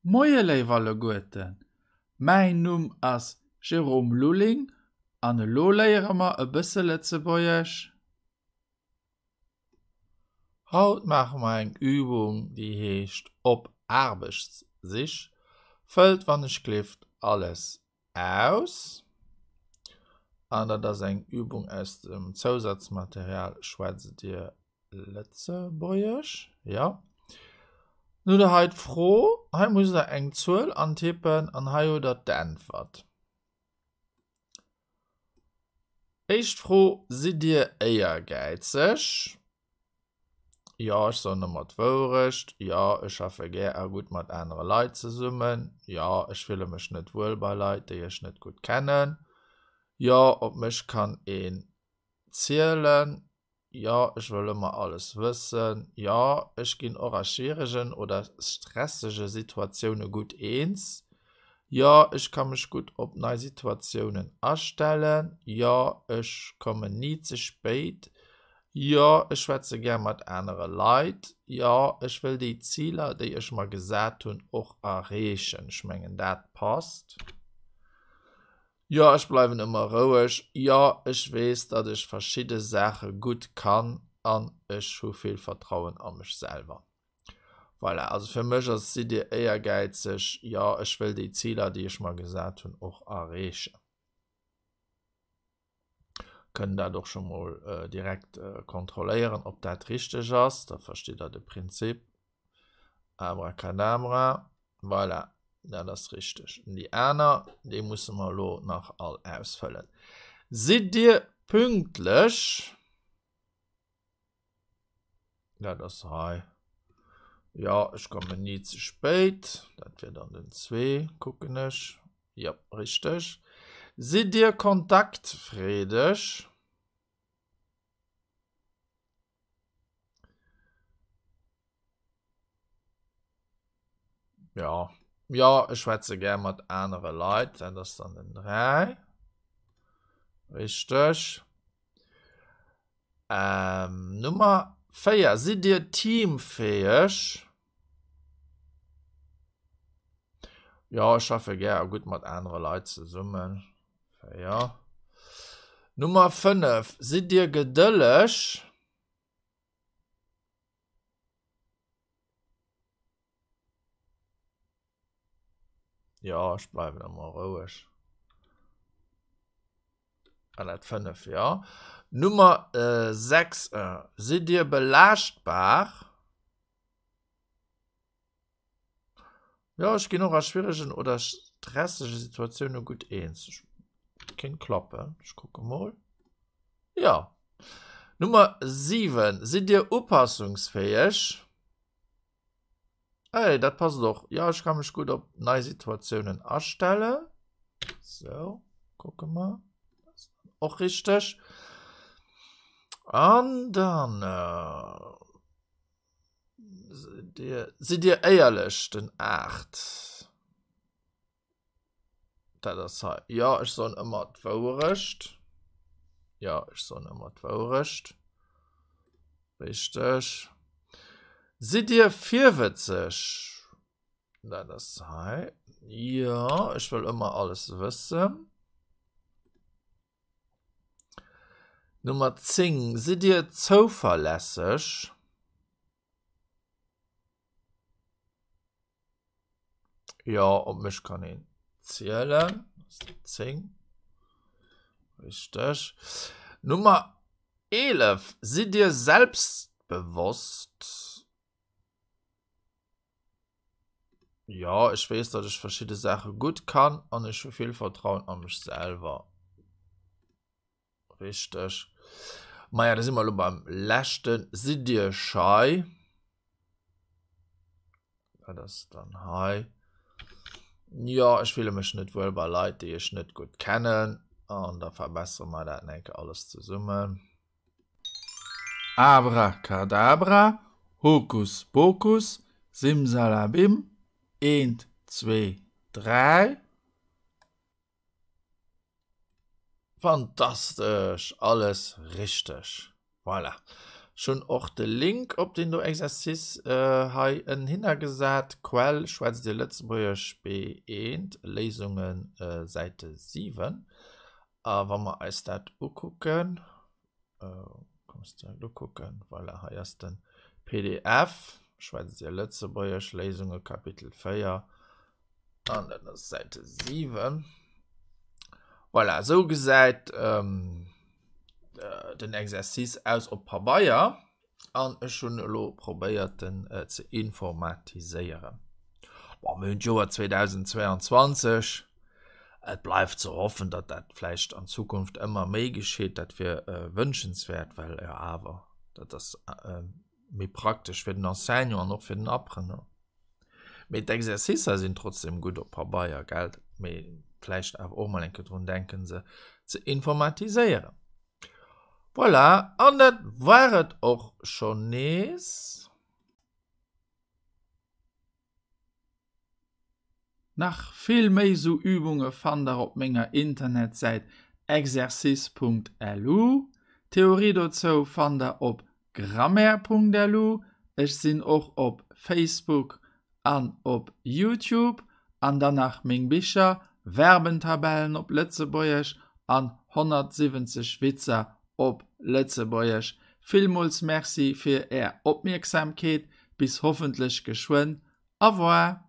Moie léif alleguerten, mäin Numm ass Jérôme Lulling an elo léiere mer e bësse Lëtzebuergesch. Haut maache mer eng Übung déi heescht Op Aarbechtssich. Fëllt wann ech glift alles aus. An dat ass eng Übung aus dem Zousatzmaterial Schwätzt Dir Lëtzebuergesch? Jo. Dann hutt der hei d'Fro, hei musst der eng Zuel antippen an hei hutt der d'Äntwert. Éischt Fro, Sidd Dir éiergäizeg? Jo, ech soen ëmmer d'Wourecht. Jo, ech schaffe gär a gutt mat anere Leit zesummen. Jo, ech fille mech net wuel bei Leit, déi ech net gutt kennen. Jo, op mech kann een zielen. Jo, ech wëll ëmmer alles wëssen. Jo, ech ginn och a schwieregen oder stressege Situatioune gutt eens. Jo, ech ka mech gutt op nei Situatiounen astellen. Jo, ech kommen ni ze spéit. Jo, ech schwätze gär mat anere Leit. Jo, ech wëll déi Ziler, déi ech mer gesat hunn, och erreechen. Ech mengen, dat passt. Jo, ech bleiwen ëmmer roueg. Jo, ech weess, datt ech verschidde Saache gutt kann an ech hu vill Vertrauen a mech selwer. Voilà, also fir mech ass Sidd Dir éiergäizeg? Jo, ech wëll déi Ziler, déi ech mer gesat hunn, och erreechen. Kënnt dat och scho mol direkt kontrolléieren, ob dat richteg ass, da verstitt Der de Prinzip. Abracadabra, voilà, dat ass richteg. Déi aner, déi musse mer elo nach all ausfëllen. Sidd Dir pünktlech? Dat ass hei. Jo, ech kommen ni ze spéit. Dat wier dann den 2, kucken ech. Jo, richteg. Sidd Dir kontaktfreedeg? Ja, ja, ech schwätze gär mat anere Leit, dat ass dann den 3. Richteg. Ähm, Nummer 4. Sidd Dir teamfäeg? Jo, ech schaffe gär a gutt mat anere Leit zesummen. 4. Nummer 5. Sidd Dir gedëlleg? Jo, ech bleiwen ëmmer roueg. An dat 5, jo. Nummer 6. Sidd Dir belaaschtbar? Jo, ech ginn och a schwieregen oder stressege Situatioune gutt eens. Kéint klappen, ech kucke mol. Jo. Nummer 7, Sidd Dir upassungsfäeg? Hey, dat passt och. Jo, ech ka mech gutt op nei Situatiounen astellen. Sou, kucke mer. Och richteg. An dann. Sidd Dir éierlech? Den 8. Dat ass hei. Jo, ech soen ëmmer d'Wouerecht. Jo, ech soen ëmmer d'Wouerecht. Richteg. Sidd Dir virwëtzeg? Dat ass hei. Jo, ech wëll ëmmer alles wëssen. Nummer 10, Sidd Dir zouverlässeg? Jo, op mech kann een zielen. 10. Richteg. Nummer 11, Sidd Dir selbstbewosst? Jo, ech weess, datt ech verschidde Saache gutt kann an ech hu vill Vertrauen a mech selwer. Richteg. Maja, da si mer elo beim leschten. Sidd Dir schei? Dat ass dann hei. Jo, ech fille mech net wuel bei Leit, déi ech net gutt kennen. An da verbessere mer dat enke alles zesummen. Abracadabra, Hokus Pokus, Simsalabim, eent, zwee, dräi. Fantastesch! Alles richteg! Voilà! Ech hunn och de Link op deen do Exercice hei ënnhinner gesat. Quell, Schwätzt Dir Lëtzebuergesch B1, Léisungen, Säite 7. A wa mer eis dat ukucken, Kommst direkt ukucken, voilà, hei ass den PDF, Schwätzt Dir Lëtzebuergesch, Léisunge, Kapitel 4, an dat ass Säite 7. Voilà, esou gesäit ähm, den Exercice aus op Pabeier an ech hunn elo probéiert den äh, ze informatiséieren. Bon, mir hunn d'Joer 2022. Et bleift ze hoffen, datt dat vläicht an Zukunft ëmmer méi geschitt. Dat wier äh, wënschenswäert, well jo awer dat ass äh, méi praktesch fir den Enseignant an och fir den Apprenant. Mee d'Exercicer sinn trotzdem gutt op Pabeier, gell? Mee vläicht awer och mol eng Kéier drun denken, se ze informatiséieren. Voilà, an dat war et och schonn nees. Nach vill méi sou Übunge fannt der op menger Internetsäit exercice.lu. D'Theorie dozou fannt der op grammaire.lu. Ech sinn och op Facebook an op Youtube. An dann nach meng Bicher, Verbentabellen op Lëtzebuergesch an 170 Witzer op Lëtzebuergesch. Villmools Merci fir är Opmierksamkeet. Bis hoffentlech geschwënn. Au revoir!